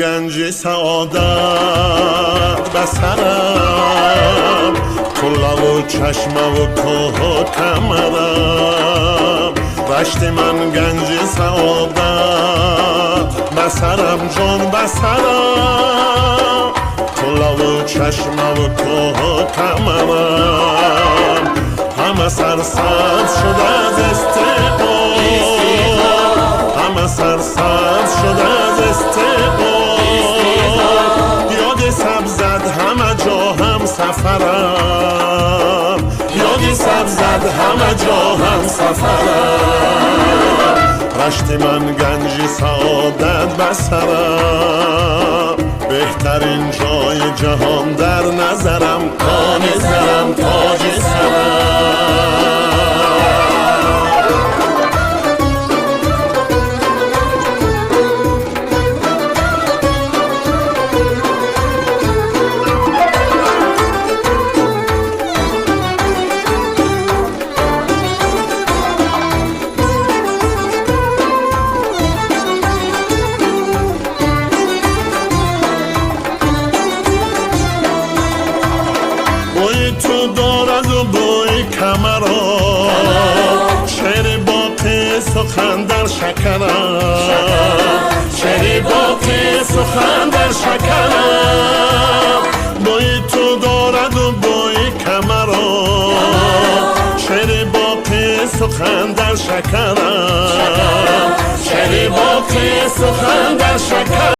Ганҷи саодат ба сарам, қуллаву чашмаву кӯҳу камарам. Рашти ман ганҷи саодат ба сарам, ҷон ба сарам, қуллаву чашмаву кӯҳу камарам. Ҳама сарсабз шуда аз истиқлол, ҳама сарсабз шуда аз истиқлол. Ёди сабзад ҳама ҷо ҳам сафарам, ёди сабзад ҳама ҷо ҳам сафарам. Рашти ман ганҷи саодат ба сарам, беҳтарин ҷои ҷаҳон дар назарам, кони зарам, тоҷи сарам. Бӯи ту дораду бӯи камаро, шеъри боқӣ сухан дар шакарам, шеъри боқӣ сухан дар шакарам. Бӯи ту дораду бӯи камаро, шеъри боқӣ сухан дар шакарам, шеъри боқӣ сухан дар шакарам.